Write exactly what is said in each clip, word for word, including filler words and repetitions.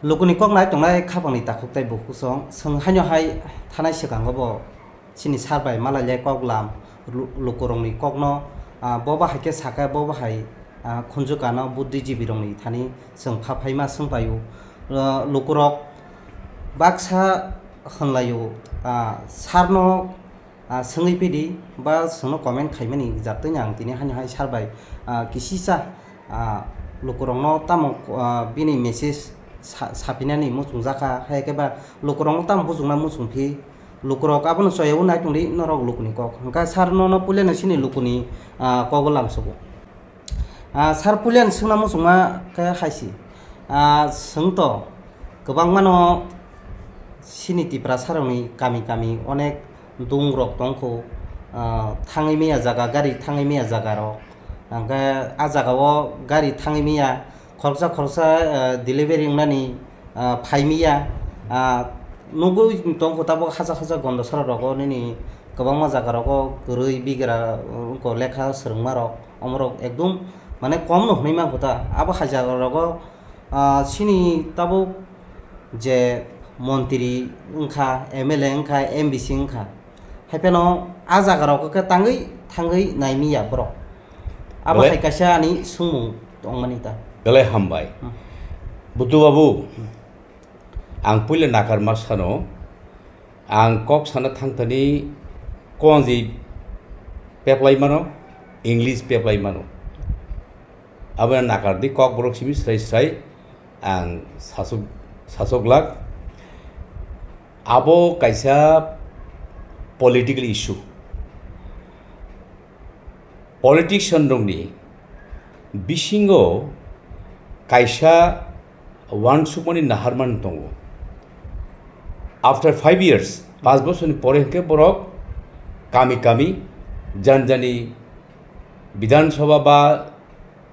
Lukuni kok nai tongnai khapangni takhuk tei bukhuk song, chwng haino hai thanai swkango bo chini sar bai malai le kok lam lu-, lukurokni kokno, ah, bo bahai khe sakha, bo bahai, ah, khunju kano buddhijibirokni thani chwng pha phaima swng paio. Ah, lukurok baksa hwnlaio, ah, sarno ah, swngwi pidi ba chwngno comment khaimani jaktwino ang tini hani hai sar bai, ah, kisisa, ah, lukurokno tamo, ah, bini message sa-, sapinani muchungjakha, hai khe ba lukurokno tamo bujukna muchungphi, lukurok abono choyaui nai tongdi norok lukuni kok. Hwnkha sar nono puilano chini lukuni, ah, kogo lamsogo. Ah, sar puilano swngna muchungma khe hai si. Ah, chwng to kwbangmano chini Tiprasarokni kami kami onek dungrok tongkho, ah, thangwi maya jaga, gari thangwi maya jagarok. Hwnkhe ah jagao gari thangwi maya, khoroksa khoroksa, ah, delivery wngnani, ah, phaimaya, ah, nugwi tongkho tabuk hacha hacha Gondasara rogo nini kwbangma jaga rogo kwrwi bigra, uh, wngkha lekha swrwngmarok, omorok ekdum mane kom no hwnwi mankho ta. Abo hai jaga rogo, ah, chini tabuk je montri wngkha, M L A wngkha, M D C wngkha, hai phano ah jaga rogo khe tangwi thangwi naimaya borok. Abo Bole- hai kaisa ani swngmung tongmani ta. Belai hambai. Hmm. Butu babu, Hmm. ang puila nakarma sano, ang kok sana thangthani konji peplai mano, English peplai mano. Abo nakar di kok borok simi srai srai ang sasok, sasok lak. Abo kaisa political issue. Politician rokni bisingo kaisa wansukmani naharmani tongo. After five years, pas bosorni pore hwnkhe borok kami kami, jani jani Bidhan Sabha ba,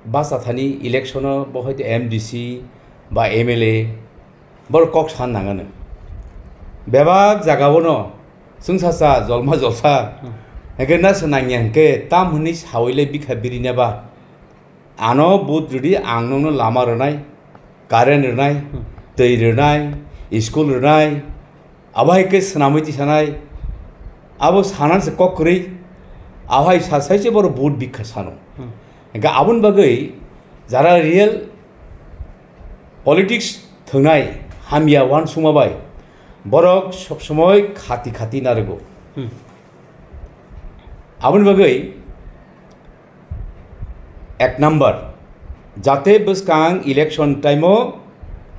ba chathani election o bo hoite M D C ba M L A, borok kok san nangano. Bebak jagao no chwngsacha jolma jolsa, Hmm. hwnkhe na se nangya hwnkhe tam hwnwi sawi le bikha birina ba. Ano vote rwdi, ang nokno lama rwnai, current rwnai, Hmm. twi rwnai, school rwnai, abo hai khe swnamwi tisanai, abo sanan se kok kwrwi, abo hai sa sai se borok vote bikha sano. Hmm. Hwnkhe aboni bagwi jara real politics thwngnai hamya wansukma bai borok sob somoi khati khati narwgo. Hmm. Aboni bagwi Ek number, jate bwskang election time o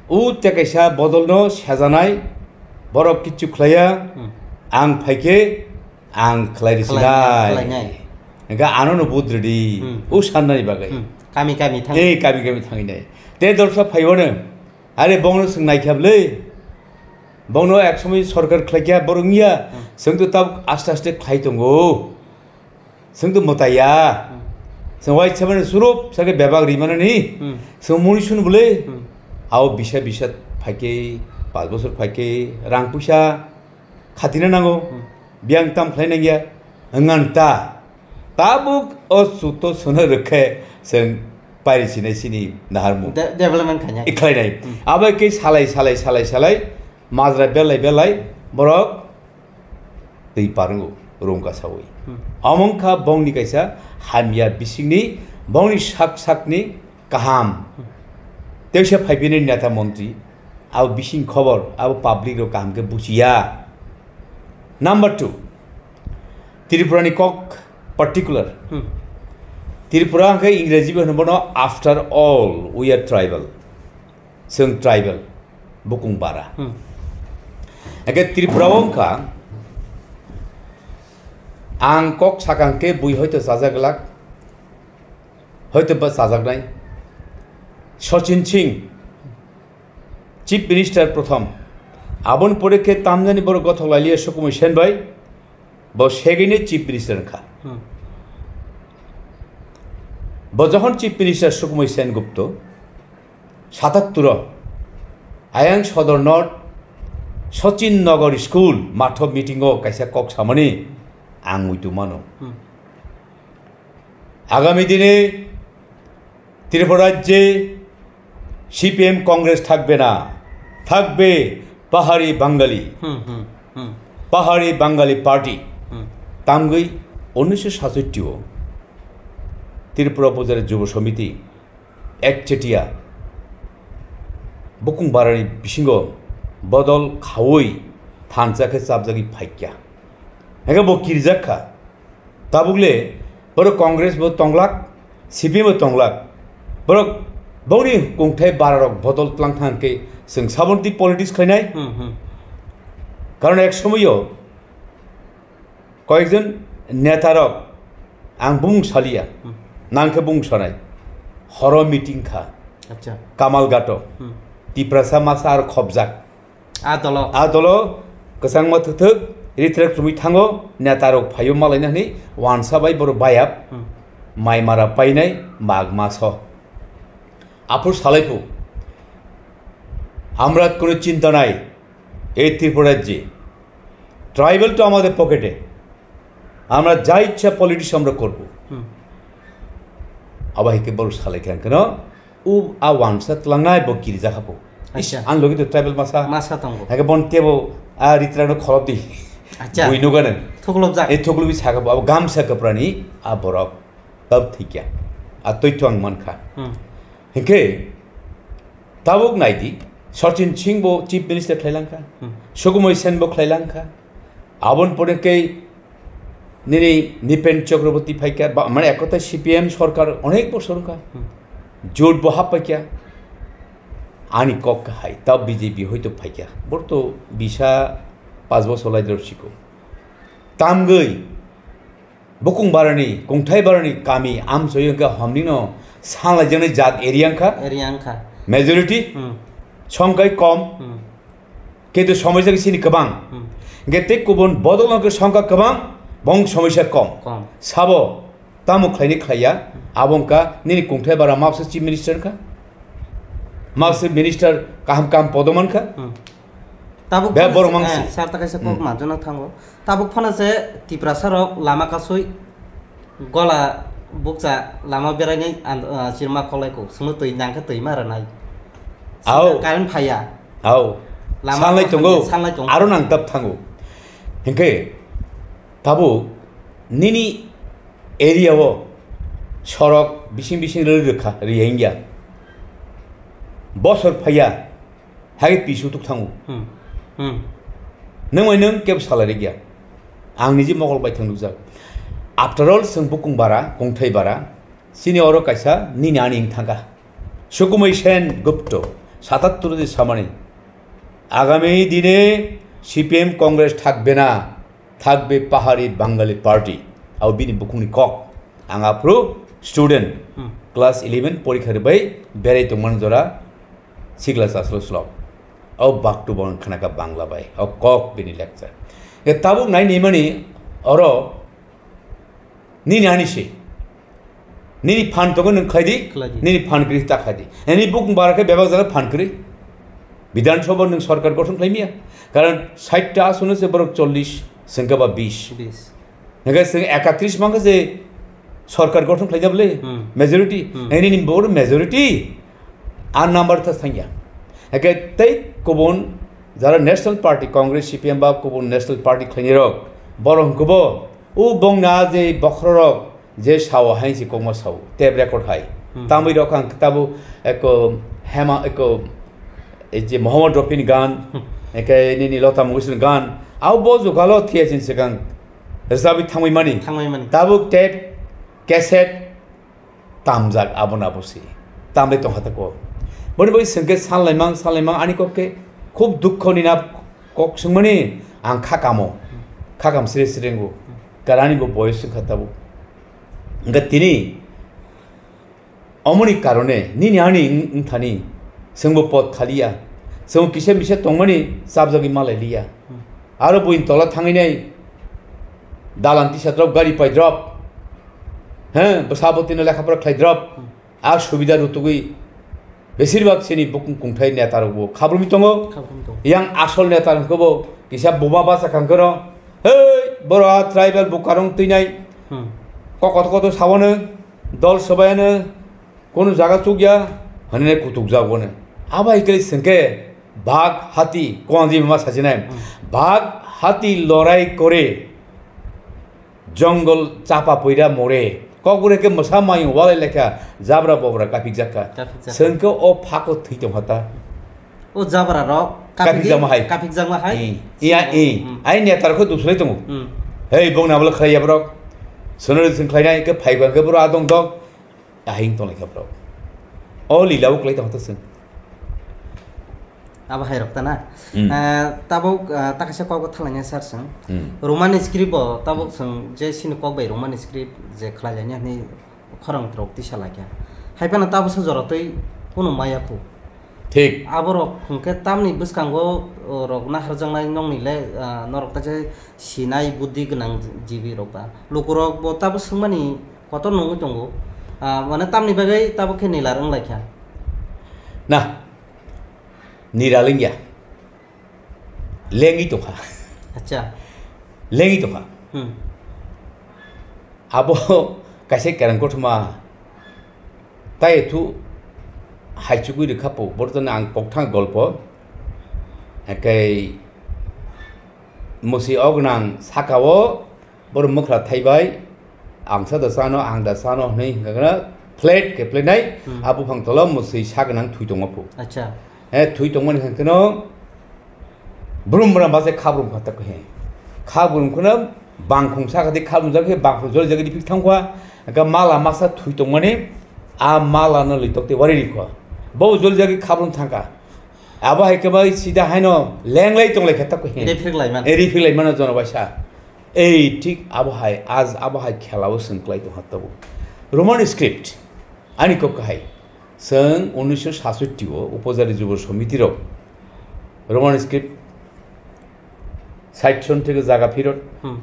u tekaisa bodol no sejanai, borok kichu khlaiya, Hmm. ang phaikhe ang khlai Khlai-, risinai. khlainai. Hingkhe ano no budridi, Hmm. u sannani bagwi. Hmm. Kami kami thang. Ei kami kami thanginai. Te dolsa phaiwano, are bongno swng naikha bwle. Bongno ek somoi sorkar khlaikha borok wngya, Hmm. swngto tabuk aste aste khlai tongo. Swngto mwtaiya. Hmm. Swng wai sebani surup sake bebak rimanani. Hmm. Swng muni sunu bwle. Hmm. Ao bisa bisa phaikhe, pas bosor phaikhe, rang puisa khatina nango. Hmm. Biyang tam khlai nangya. Wnganta. Tabuk o chuto sono rwkhe swng pairi sinai sini naharmung. De-, development khainai. Ikhlainai. Hmm. Abo khe salai, salai, salai, salai, majra belai, belai, borok twi parwngo rungka sawi. Hmm. Omo wngkha bongni kaisa hamya bisingni, bongni sak sakni kaham. Hmm. Teisa phaipinai neta montri, abo bising khobor, abo public rok kaham khe buchiya. Number two, Tripura ni kok particular. Hmm. Tripura hwnkhe Ingreji bai hwno bono, "After all, we are tribal." Chwng tribal, bukung bara. Hmm. Hake Tripura o wngkha, ang kok sakang khe bui hoito chajak glak, hoito ba chajaknai. Sachin Singh, Chief Minister prothom. Aboni pore khe tamjani borok gothok lailiya Sukumoi Sen bai, bo second ni Chief Minister wngkha. Hmm. Bo jokhon Chief Minister Sukumoi Sen Gupto, satattur o Ayang Sodor North Sachin Nagar School matho meeting o kaisa kok samani ang muitu mano. Hmm. আগামী দিনে ত্রিপুরা রাজ্যে সিপিএম কংগ্রেস থাকবে না, Thakbe Pahari Bangali, Hmm, hmm, hmm, Pahari Bangali Party, hmm. Tamgwi unnish sho satashi o Tripura Upojila Jubo Samiti ekchetia bukung barani bisingo bodol khaui thansa khe chapjagwi phaikya. Hingkhe bo kirjak kha. Tabukle borok Congress bo tonglak, C P M bo tonglak. Borok bongni kungthai bararok bodol tlang thang khe chwng saboni politics khainai. Hmm, hmm. Karon ek somoyo koyekjon netarok, ang bumung saliya, Hmm. nang khe bumung sanai. Horo meeting kha. Acha. Kamalghato. Hmm. Tiprasa masa ar khobjak. A dolo. A dolo kwchangma thwk thwk, ritrek chumui thango, netarok phaio malaina hwnwi wansa bai borok bayap, Hmm. mai mara painai, mag maso. Aphuru salai phu, আমরা কোনো চিন্তা নাই, এই ত্রিপুরা রাজ্যে ট্রাইবেল তো আমাদের পকেটে, আমরা যা ইচ্ছা পলিটিক্স আমরা করব। হুম। Abo hai khe borok salai khe ang kheno, u a wansa tlangnai bo kiri jakha bo. Is, Acha. Ang logi to tribal masa. Masa tongo. Hai khe bon tebo a ritrano khorop di. Acha. Bui nugano. Thuklop jak. E thuklubi saka bo, abo gamsa kaprani a borok. Tab thikya. A toitho ang mankha. Hmm. Hinkhe tabuk naidi, Sachin Singh bo Chief Minister khlailangkha. Hmm. Sukumoi Sen bo khlailangkha. Aboni pore khe nini Nipen Chakraborty phaikha, ba, mane ekota C P M sorkar onek bosor wngkha. Hmm. Jot bo hap paikha. Ani kok hai, ta B J P hoito phaikha. Bor to bisa pas bosor lai drop siko. Tamgwi bukung barani, kungthai barani kami amchoi wngkha homnino sanlaijaknai jat area wngkha. Area wngkha. Majority Hmm. songkai kom. Hmm. Kintu somoisa sini kwbang. Hmm. Hingke tei kubun bodol no ke songkha kwbang, bong somoisa kom. Kom. Sabo tamo khlaini khlaiya, abo wngkha nini kungthai bara mapsa chief minister wngkha. Mapsa minister kaham kaham podo mankha. Hmm. Tabuk Be phano borok se-, mangsi. Eh, sir, ta kaisa kok Hmm. manjana thango. Tabuk phano se Tiprasa rok lama kasui gola bukcha lama beraini and, ah, chirma kholai kok. Sungno twi nangkhe twi ma rwnai. Au. Current phaiya. Au. Lama Sanlai kok tongo. Sanlai tongo. Aro nang tap thango. Hinkhe tabuk nini area o sorok bising bising rwrwi rwkha, rwya wngya. Bosor phaiya. Hai pisu tuk thango. Hmm. Hmm. Nwng bai nwng kebo salai rikya. Ang niji mokol bai thang nukjak. After all, chwng bukung bara, kongthai bara, chini oro kaisa nini ani wng thangkha. Sukumai Sen Gupto, satattur ni samani. Agami dine C P M Congress thakbe na. Thakbe Pahari Bangali Party. Abo bini bukungni kok. Ang aphuru student, Hmm. class eleven porikha rwbai berai tongmani jora sikla chaslo slok. Abo baktu bo ang khnakha Bangla bai. Abo kok bini lecture. Ya tabuk nai nimani oro nini ani se. Nini phan tongo nwng khlai di, Khlai di. Nini phan kwrwi ta khlai di. Nini bukung bara khe bebak jaga phan kwrwi. Bidhan Sabha nwng sorkar gothon khlai miya. Karon sait ta asono se borok chollish, sengkha ba bish. Bish. Hingke se ekatris mangkha se sorkar gothon khlai jable, Hmm. majority. Hmm. Nini bor majority. A number ta sangya. Hingke tei kubun jara National Party, Congress, C P M ba kubun National Party khlaini rok. Borok hingke bo, u bongna je bokhorok, Je sao hai se kokma sao, tape record hai. Hmm. Tamwi rok ang tabuk eko Hema, eko, ei je Mohammad Rafi ni gan, Hmm. eke nini Lata Mangeshkar ni gan. Abo bo jogalo thiya chin sekang. Rwchapwi thangwi mani. Thangwi mani. Tabuk tape, cassette, tamjak abo na bo se. Tamwi tongkha tako. Boni bai sengke sanlaimang, sanlaimang ani kok ke khub dukho ni na kok sengmani ang khakamo. Khakam sre srengo. Karani bo boyos wngkha tabuk. Hingke tini omoni karone nini ani wng-, wngthani chwngbo pot khaliya, chwng kisa misa tongmani chapjagwi malai liya. Hmm. Aro buini tola thangwi nai dalan tisa drop, gari pai drop, he, bwsabo tino lekha pora khlai drop, Hmm. a subida rutugwi besir bak chini bukung kungthai neta rokbo khabrumwi tongo. Khabrumwi tongo. Yang asol neta rokbo kisa buma basa kangkeno, "Hei, boro a tribal bukarong twinai." Hmm. Kok koto koto sabono, dol sobayano, kono jaga chukya, hanine kutuk jagone. Abai kele sengke, Bag hati, konji ma sajinai. Hmm. Bag hati lorai kore, jongol chapa poira more. Kokbore ke mosa mayung walai lekha, jabra bobra kapik jakka. Kapik jakka. Sengke o phako thwi tong hata. O jabra rok Kapik jakma hai. Kapik jakma hai. Eh, iya, eh. Hmm. Ai netar kho duslai tongo. Hmm. Hei, bong na bolo khlai ya borok. Sonori sing khlai nai ke phai bang ke boro adong dok. Ahing tong lekha borok. O lila o klai tong hata seng. Abo hai rok ta na. Hmm. Eh, tabuk, eh, ta kaisa kok bo thalanya sar seng. Hmm. Roman script bo tabuk seng je sini kok bai Roman script je khlai lanya ni khorang trok tisa laikha. Hai phano tabuksa jora twi kunu maya khu. Thik. Aborok hwnkhe tamni bwskango, o, rok naharjaknai nokni le, ah, norok ta je sinai buddhi gwnang jibi rok ba. Lukurok bo tabuk swngmani kotor nungwi tongo. Ah, mane tamni bagwi tabuk khe nilar wng laikha. Na, niral wngya. Lengwi tongkha. Acha. Lengwi tongkha. Hmm. Abo kaisa kerang kothoma tai thu haichugwi rwkha po, bortoni ang pokthang golpo. Ekai musi ognang sakao Boro mwkhra thaibai, "Ang sa da chano, ang da chano," hwnwi hwnkha khe flat khe flatnai, Hmm. a buphang tolo mwswi sa gwnang thwi tongma phu. Acha. He thwi tongmani hwnkha kheno brum brum baje khabrum kha tak he. Khabrum kheno bangkhung sa khadi khabrum jak he bangkhung joli jagadi phik thangkha, hwnkha mala masa thwi tongmani a mala no litok te wari rikho. Bo joli jagadi khabrum thangkha. Abo hai khe bai sida haino lenglai tonglai kha tak he. Ri phik lai man. E ri phik lai mano jono baisa. Ei thik abo hai, aj abo hai khelao chwng klai tongkha tabuk. Roman script, ani kok kahai. Chwng unisho sasoti o Upojari Jubo Somiti rok Roman script sait son theke jaga phirot, Hmm.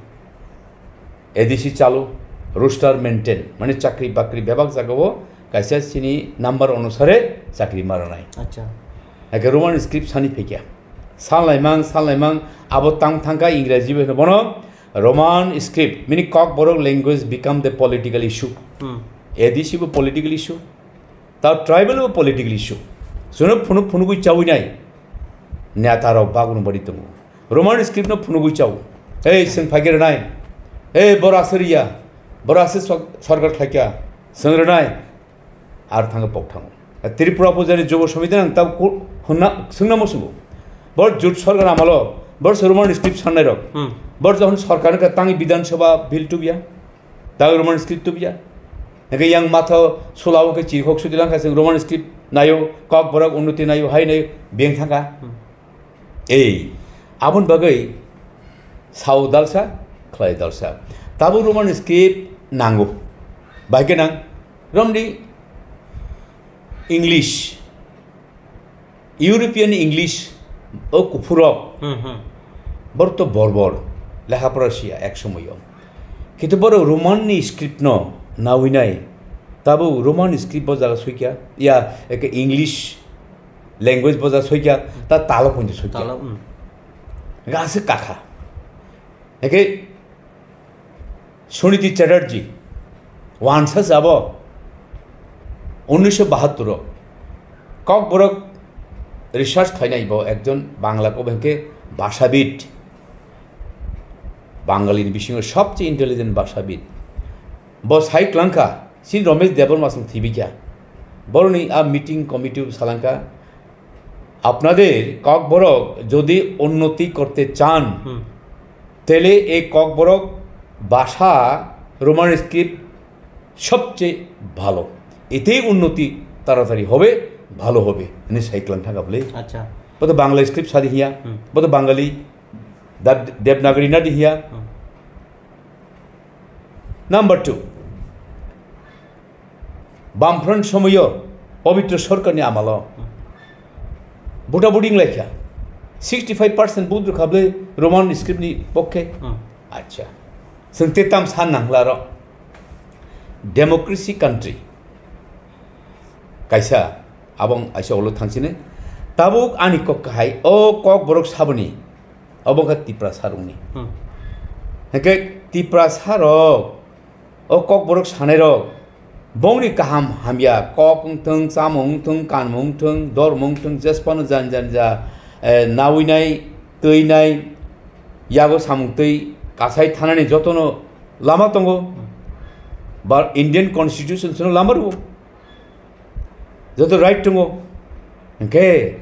A D C chalu, roster maintain, mane chakri bakri bebak jagao kaisa chini number onusare chakri maranai. Acha. Eke Roman script sani phekya. Sanlaimang, sanlaimang, abo tang thangkha Ingraji bai hwno bono, Roman script, mini Kokborok language become the political issue. Hmm. A D C bo political issue, ta tribal bo political issue. Suno phunu phunugui chawi nai, neta rok bagunu bari tongo. Roman script no phunugui chao. Ei, seng phagir nai. Ei, bora asir ya. Bora asir sok-, sorkar khlaikya. Seng renai. Ar thango pok thango. Tripura Pujari Jubo Samiti nang tab ku-, hunna, sungna mo sungo. Bor jut sorkar amalo, bor se Roman script sannai rok. Hmm. Bor johon sorkar ka tangi Bidhan Sabha bill tubya. Tab Roman script tubya. Nake yang matho sulao ke chirkhok sudi langkha seng Roman script nayo, Kokborok unnoti nayo, hai nayo, beng thangkha. Hmm. Ei, aboni bagwi sao dalsa, khlai dalsa. Tabuk Roman script nango. Bai gwnang, romni English, European English, o kuphurok, Hmm, hmm. Bor to borbor, lekha pora siya ek somoyo. Kintu boro Roman ni script no nawi nai, tabuk Roman script bo jaga soikya, ya, eke English language bo jaga soikya, ta talo pointo soikya. Talo, hmm. Gase kakha. Eke Suniti Chatterjee, wansa sabo, unisho bahattur o. Kokborok research khainai bo ekjon Bangla ko bengke bhashabid. Bangali ni bisingo sobche intelligent bhashabid. Bo sai klangkha, sin Romesh Debbarma song thibikya. Boroni a meeting committee salangkha, "আপনাদের ককবরক যদি উন্নতি করতে চান, হুম। তাহলে এই ককবরক ভাষা Roman script সবচেয়ে ভালো। এতেই উন্নতি তাড়াতাড়ি হবে, ভালো হবে।" Ini sai klang thangkha bwle. Acha. Bo to Bangla script sadi hiya, Hmm. Bo to Bangali, Dev-, Devanagari nadi hiya. Hmm. Number two, Bamfront somoyo Pabitra Sarkarni amalo Hmm. buta buti wnglaikha. Sixty five percent vote rwkha bwle Roman script ni pokhe. Hmm. Acha. Chwng te tam san nangla ro. Democracy country. Kaisa abong aisa ulo thangsini. Tabuk ani kok kahai, o kok borok saboni. Obo khe Tiprasa rokni. Hmm. Hwnkhe Tiprasa rok, o Kokborok sanai rok, bongni kaham hamya, kok wngthung, chamung wngthung, kanmung wngthung, dormo wngthung, jesphano jani jani ja eh, nawinai, twinai, yago samung twi kasai thanani jotono lama tongo. Ba Indian Constitution sono lama rwo. Joto right tongo. Hwnkhe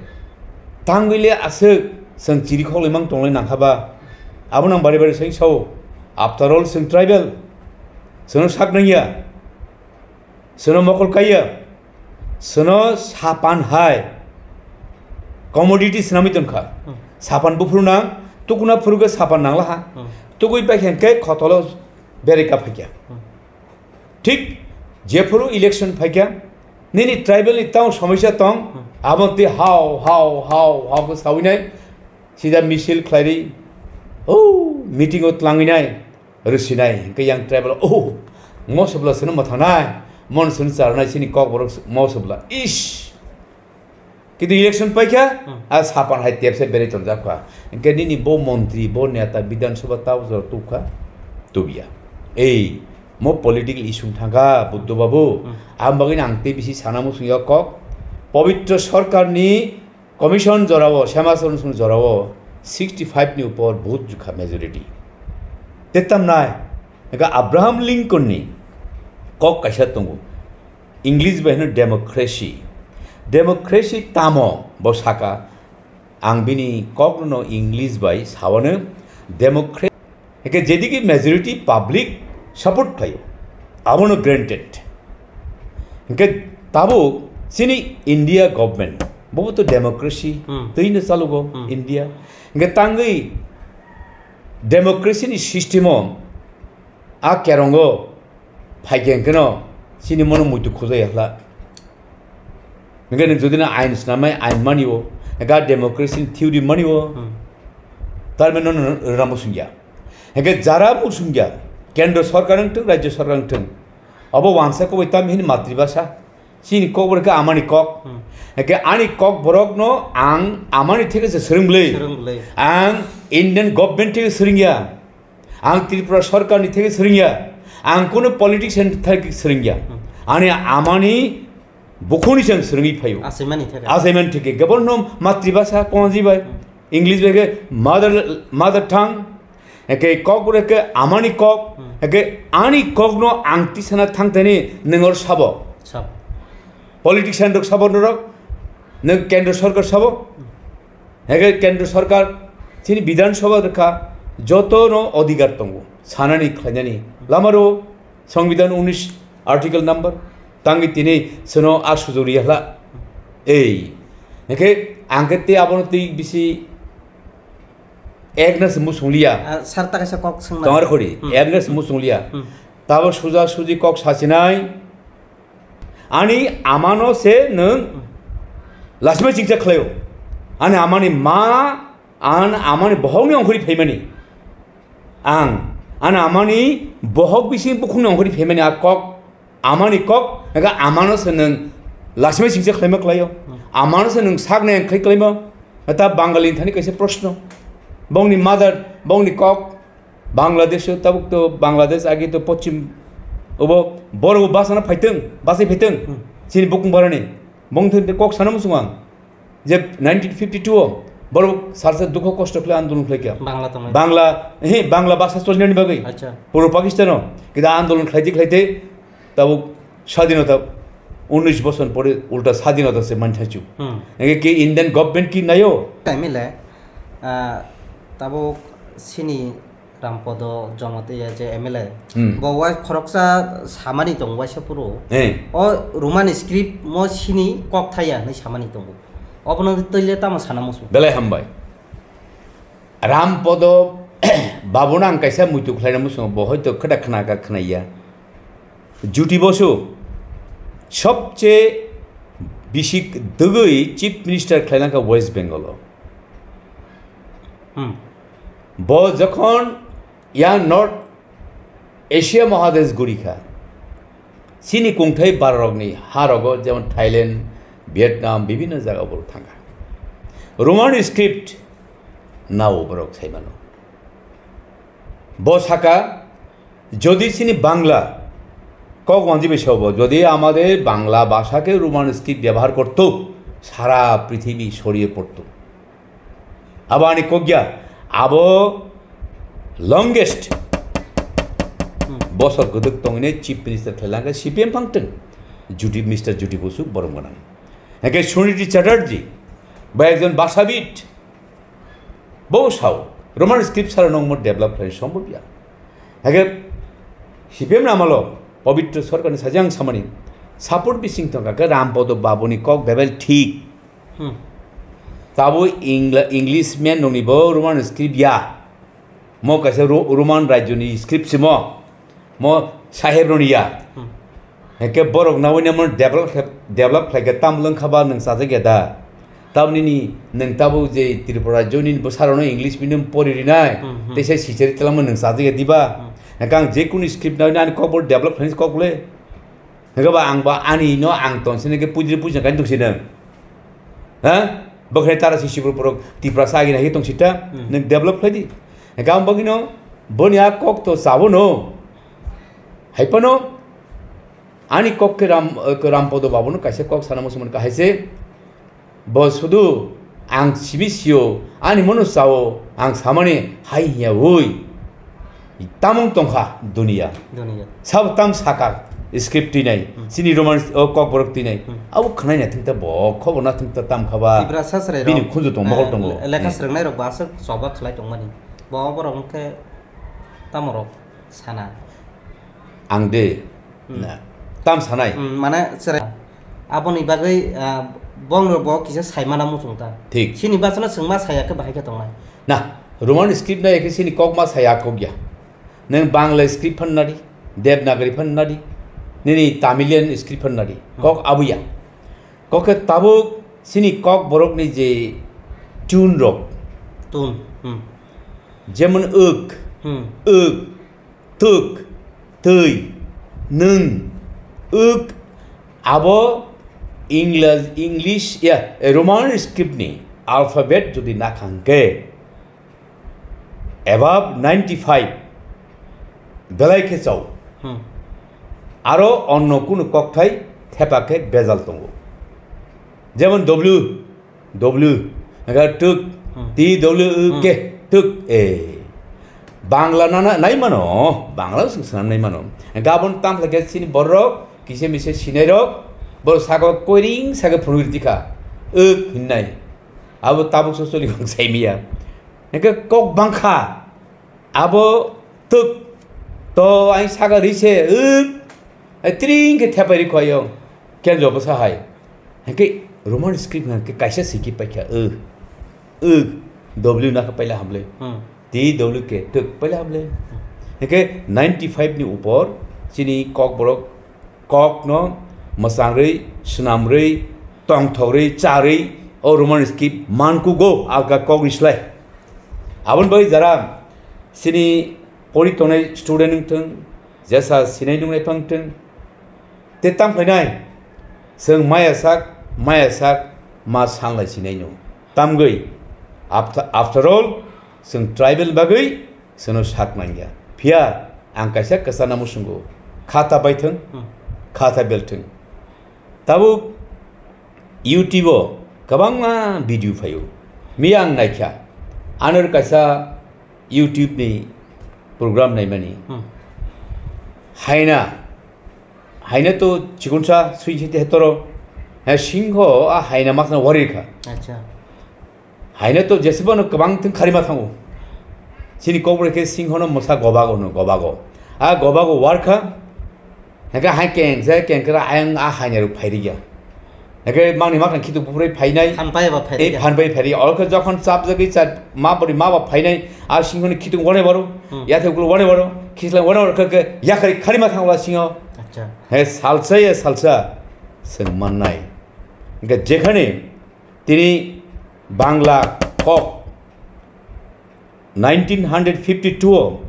tangwi le aswk chwng chiri khok limang tonglai nangkha ba. Abo nang bari bari sai sao. After all, chwng tribal. Sono sak nangya. Sono mokol kaiya. Sono sapan hai. Commodity swnamwi tongkha. Hmm. Sapan buphuru nang, tukuna phurugo sapan nanglaha. Hmm. Tukui bai khe hwnkhe khotolo bereka phaikya. Hmm. Thik jephuru election phaikha, nini tribal ni tamo somosya tong, hmm, abo twi hao, hao, hao, hao khe sawinai, sida misil khlairi, o meeting o tlangwinai, rwsinai, hwnkhe yang tribal, o, mosubla sino mwthangnai, mon sino charnai, sini kokborok mosubla, ish! Kintu election paikha, hmm, a sapan hai tepse berai tongjak kha. Hwnkhe nini bo montri, bo neta, Bidhan Sabha tao jora tubkha, tubya. Ei, mo political issue thangkha, Buddho Babu. Hmm. Ang bagwi ang tei bisi sana muchung ya kok. Pobitro Sarkarni commission jorao, Sema Commission jorao sixty five ni upor vote jukha majority. Te tamnai, hwnkhe Abraham Lincoln ni kok kaisa tongo. English bai hino democracy. Democracy tamo bo saka, ang bini kokno English bai sawano democracy. Hwnkhe jedigi majority public support khlaio, abono granted. Hwnkhe tabuk chini India government, bobo to democracy, hmm, twino chalugo, hmm, India. Hwnkhe tangwi democracy ni system o a kerongo phaikhe hwnkhe no chini mono muitu khujai hla. Hwnkhe nwng jodi no ain swnamnai ain mani o, hwnkhe democracy ni theory mani o, hmm, tarmani no rwna muchungya. Hwnkhe jara muchungya, kendro sarkar wngthung, rajyo sarkar wngthung, obo wansa kubui tamni hini matribhasha, chini kok borok khe amani kok. Hmm. Hwnkhe ani kok borok no ang amani theke se swrwng bwlwi. Swrwng bwlwi. Ang Indian government theke swrwngya. Ang Tripura Sarkarni theke swrwngya, ang kunu politician theke swrwngya. Hmm. Ani amani bukhuni se ang swrwngwi phaio. Achaimani theke. Achaimani theke. Gabon no matribhasha konji bai, hmm, English bai khe mother, mother tongue, eke kok bai khe amani kok, hmm, eke ani kokno ang tisana thangthani nwng or sabo. Sabo. Politician rok sabo norok, nwng kendro sarkar sabo. Hmm. Hwnkhe kendro sarkar chini Bidhan Sabha rwkha, jotono odhikar tongo sanani khlainani. Lamaro Songbidan unis article number tangwi tini sono a sujuri hla. Ei, hwnkhe ang khe tei abono tei bisi ekna se musung liya. Ah, sir, ta kaisa kok swngna. Tongar khori, hmm, ekna se musung liya. Hmm. Tabo suja suji kok sasinai. Ani amano se nwng lasima chingcha khlaio. Ani amani ma, an amani bohokni ongkhorwi phaimani. Ang, ani amani bohok bising bukhungni ongkhorwi phaimani a kok, amani kok, ega amano se nwng lasima chingcha khlaima khlaio. Amano se nwng saknai ang khlai khlaima. Ta Bangali thani kaisa proshno. Bongni mother, bongni kok, Bangladesh o tabuk to Bangladesh agi to pochim obo borok bo basana phaiteng, basai phaiteng. Hmm. Chini bukung barani. Bong thun kok sana musung ang. Je nineteen fifty two o borok sarsa dukho kosto khlai andolon khlai kya. Bangla tongnai. Bangla, he, Bangla basa cholnani bagwi. Acha. Puro Pakistan o. Kida andolon khlaite khlaite tabuk sadinota unis bosor pore ulta sadinota se manthaichu. Hmm. Ege ke Indian government ki nayo? Taimile, ah, tabuk sini Rampodo Jamatia je M L A, hmm, bo wai khoroksa samani tong waisa phuru. Eh. O Roman script mo sini kok thaya hinwi samani tongo. Obono twi le tamo sana muchung? Belai hambai. Rampodo Babuno ang kaisa muitu khlaina muchungo, bo hoito khwda khna kha khna ya. Juti Bosu sobche bisi dugwi Chief Minister khlaina kha West Bengal o. Hmm. Bo jokhon yang North Asia Mahadesh guri kha, chini kungthai bararokni harogo, jemon Thailand, Vietnam, bibhinno jaga borok thangkha. Roman script nao borok saimano. Bo saka, যদি চিনি বাংলা কক ওয়ানজিবে সব, যদি আমাদের বাংলা ভাষাকে Roman script ব্যবহার করতো, সারা পৃথিবী ছড়িয়ে পড়তো। Abo ani kok ya, abo longest Hmm. bosor kwdwk tongwini chief minister khlailangkha C P M phangtwng, Jyoti, Mister Jyoti Basu borom gwnang. Hake Suniti Chatterjee, bo ekjon bhashabid, bo sao, Roman script sara nongmo develop khlai sombhob ya. Hake C P M ni amalo, Pabitra Sarkarni sajang samani, support bising tongkha, ke Rampodo Babuni kok bebel thik. Hmm. Tabo Ingla-, English man nongni bo Roman script ya. Mo kaisa Ro-, Roman rajyoni script simo. Mo saheb roni ya. Hmm. Hake borok nawi namo develop khe, develop khlai khe tam lwng kha ba nwng chajak ya da. Taboni ni nwng tabo je Tripura rajyoni bwsarok no English medium pori rinai. Hmm, hmm. Tei se sichari twlangma nwng chajak ya diba. Hmm. Hake ang je kunu script nawi ani kok bo develop khlai kok le. Hake ba ang ba ani no ang ton sini ke pujri pujri kain tuk sini. Ha? Bokhe tara si sibur borok Tipra sa agini hai tong sita. Hmm. Nwng develop khlai di. Hake ang bagino boni a kok to sabo no. Hai pano ani kok ke Ram, ke Rampodo Babu no kaisa kok sana musumun ka hai se. Bo sudu ang sibi sio, ani mano sao, ang samani hai hiya ui. Tamung tongkha dunia. Dunia. Sab tam saka script tinai, Hmm. sini Roman o kok borok tinai. Hmm. Abo khnai na thingta bo, khobo na thingta tam khaba. Tiprasa srai Bini rok, khunju tong, eh, mokol tongo. le-, lekha Hmm. srwngnai rok bo aswk choba khlai tongmani. Bo borok wngkhe tamo rok sana. Ang de, Hmm. na, tam sanai. Hmm, mane chwrai. Aboni bagwi, ah, bongno bo kisa saimana muchung ta. Thik. Chini bachano chwngma saya khe bahai khe tongnai. Na, Roman script na ekhe chini kok ma saya kok ya. Nang Bangla script phan nadi, Devanagari phan nadi, nini Tamilian script phan nadi. Hmm. Kok abuya. Kok khe tabuk chini kok borok ni je tune rok. Tune. Hmm. Jemon uk, Hmm. uk, tuk, twi, nwng, uk, abo English, English, ya, Roman script ni alphabet jodi nakhang khe, above ninety five belai khe chao. Hmm. Aro onno kunu kokthai thepa khe bejal tongo. Jemon W, W, hwnkhe tuk, Hmm. T W U K, Hmm. tuk, eh. Bangla nana nai mano, Bangla sung sanam nai mano. Hwnkhe aboni tamo khe chini borok, kisa misa sinai rok, borok saka koiring saka phunui rwdi kha, uk hinnai. Abo tabuk so choli kong sai miya. Hwnkhe kok bangkha, abo tuk, to ai saka ri se, uk, ai tring khe thepai ri khoyo, kenjo bwsa hai. Hwnkhe Roman script hwnkhe kaisa siki paikha, uk, uk, W na khe paila hamle. Hmm. T W K, tuk, paila hamle. Hwnkhe ninety five ni upor chini kokborok kokno mwchangrwi, swnamrwi, tongthokgwi, charwi o Roman script mankugo alka kokni slai. Aboni bagwi jara chini pori tongnai student wng thung, jesa sinai nungnai phang thung, tei tam khlainai, chwng maya sak, maya sak ma sanlai sinai no. Tamgwi, after, after all, chwng tribal bagwi chwngno sak nangya. Phiya ang kaisa kwchana muchungo, khata baithwng, Hmm. khata belthwng. Tabuk YouTube-o kwbangma video phaio. Miya ang naikha, anor kaisa YouTube-ni program naimani. Hmm. Haina, haina to chikonsa sui site hetoro. He singho a haina masna warirkha. Acha. Haina to jesebano kwbang thwng kharima thango. Chini kokborok khe singhono mwsa gobago hwno, gobago. A gobago warkha, hwnkhe hai keng se keng khe ayang a haina rok phairikya. Hwnkhe mangni makthang khitung buphurwi phainai. Phan pai ba phairikya. Ei phan pai phairikya. Oro khe jokhon chapjagwi cha ma bwrwi ma ba phainai, a singhoni khitung wane baro, Hmm. yathai ukuluk wane baro, khislai wane baro khe, khe yakhari kharima thango a singho. Acha. He salsa ya salsa. Chwng mannai. Hwnkhe jekhani Tini Bangla kok nineteen hundred fifty-two o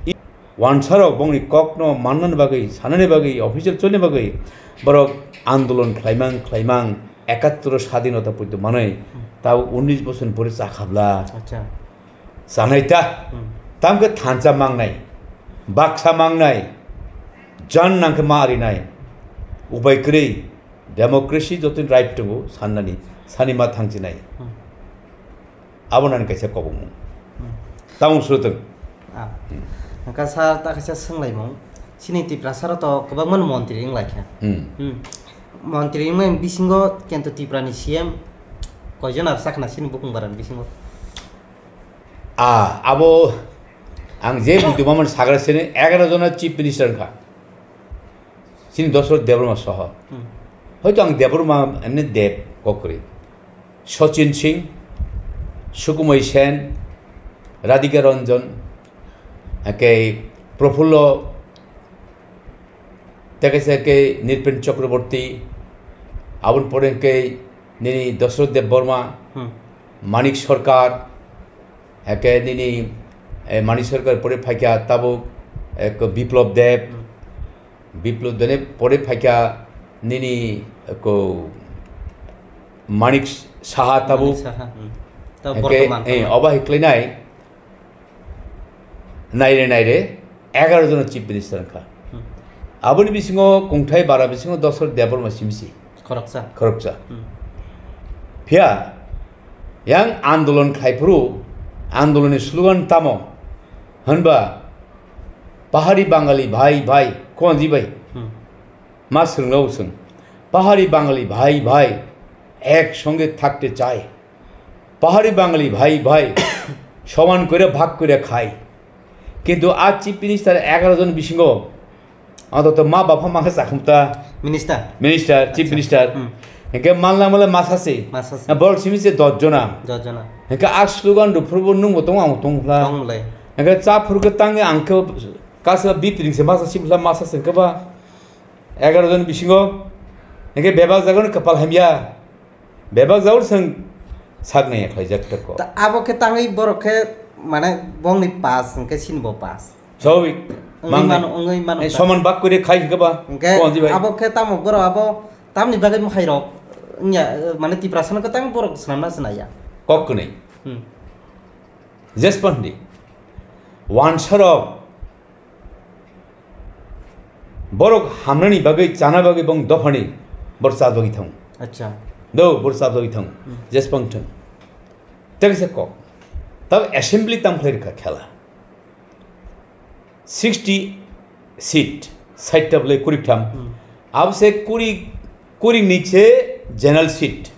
i-, wansarok bongni kokno mannani bagwi, sanani bagwi, official cholni bagwi borok andolon khlaimang, khlaimang, ekattor sadinota poito manwi, tabo unnish bosor ni pore chakhabla. Acha. Chanai ta, Hmm. tamkhe thansa mangnai, baksa mangnai, jan nangkhe ma arinai, ubai kwrwi, democracy jotoni right tongo sannani, sani ma thangchinai. Hmm. Abo nani kaisa kobongmung. Hmm. Tamung srutwng. Ah. Hwnkha sir, ta kaisa swnglaimung. Chini Tiprasa rok to kwbangma montri wnglaikha. Hmm. Hmm. Montri wngmani bisingo kento Tripura ni C M koijon ar sakna chini bukung bara ni bisingo? Ah, abo ang je buiduma mani sagra sini egaroh jona Chief Minister wngkha. Chini Dosrot Debbarma soho. Hmm. Hoito ang Debbarma emne Deb kok kwrwi. Sachin Singh, Sukumoi Sen, Radhika Ranjan, hake Prafullo, tei kaisa khe Nripen Chakraborty, aboni pore khe nini Dosrot Debbarma, Hmm. Manik Sarkar, hake nini, eh, Manik Sarkar pore phaikha tabuk, eh, Biplab Deb, Hmm. Biplab Deb pore phaikha nini, eh, ko Manik Saha tabuk. Manik Saha, hmm. Tabuk Hake, bortoman eh, tamo. Obo hai khlainai, naire naire egaroh jona Chief Minister wngkha. Hmm. Aboni bisingo kungthai bara bisingo Dosrot Debbarma simisi. Khoroksa. Khoroksa. Hmm. Phiya yang andolon khlaiphuru, andolonni slogan tamo? Hwnba Pahari Bangali bhai bhai, konji bhai. Hmm. Ma swrwngno swng. Pahari Bangali bhai bhai, ek songe thakte chai. Pahari Bangali bhai bhai, soman kore bhag kore khai. Kintu a Chief Minister egaroh jon bisingo, antoto ma bapha ma khe chakhumta. Minister. Minister, Chief Acha. Minister. Hmm. Hingke malna male masa se. Masa se. Borok simi se dos jona. Dos jona. Hingke a slogan ruphurubo nungbo tongo, ang tongo hla. Tong le. Hingke cha phuru khe tangwi ang khe kasa bipring se masa sibla masa se hingke ba egaroh jon bisingo. Hingke bebak jagano kapal hamya. Bebak jaur seng sak nai khlaijak teko. Ta abo khe tangwi borok khe mane bongni pass hwnkhe sini bo pass. Sawi. Wngwi mano, wngwi mano ta. Soman bak kore khai hwnkhe ba. Hwnkhe konji bai. Abo khe tamo borok abo tamni bagwi mwkhai rok wngya, mane Tiprasa no kwtang borok swnamna swnaya. Kok kwnwi. Hmm. Jespan di. Wansarok Borok hamnani bagwi, chana bagwi bong dophani bor chajagwi thang. Acha. Do bor chajagwi thang. Hmm. Jespang thang. Tei se kok. Tab assembly tam khlai rikha khela. Sixty seat, side tab le kuriktham. Hmm. Abse kuri, kuri niche general seat.